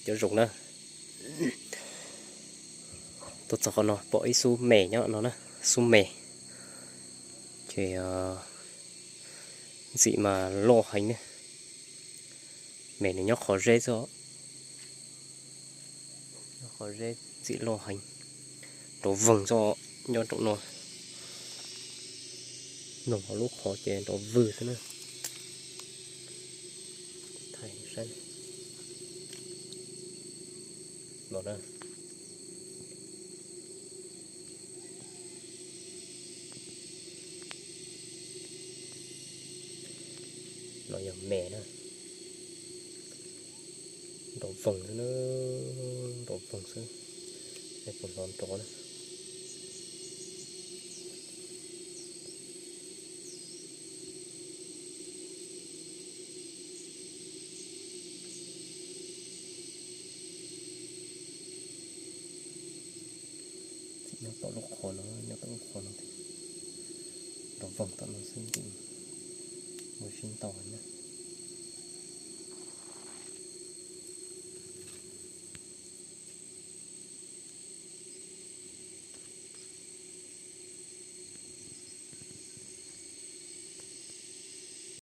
cov zoo na. Tuaj txog qhov no pom ib xub me nyob no na, xub me. Ces ntxim mas loj heev ne. Me nws nyob qhov zeb xwb, nyob qhov zeb ntxim loj heev. Nrov voog xwb, nyob rau no. Noog hauv lub qhov ces nrov vwg xwb na. Thaij saib no na. No yog me na. Nrov voog xwb na, nrov voog xwb. Puas hnov nrov na? Txim nyob tom lub qhov no, nyob tom lub qhov no, nrov voog tom no xwb, mus sib ntaus na.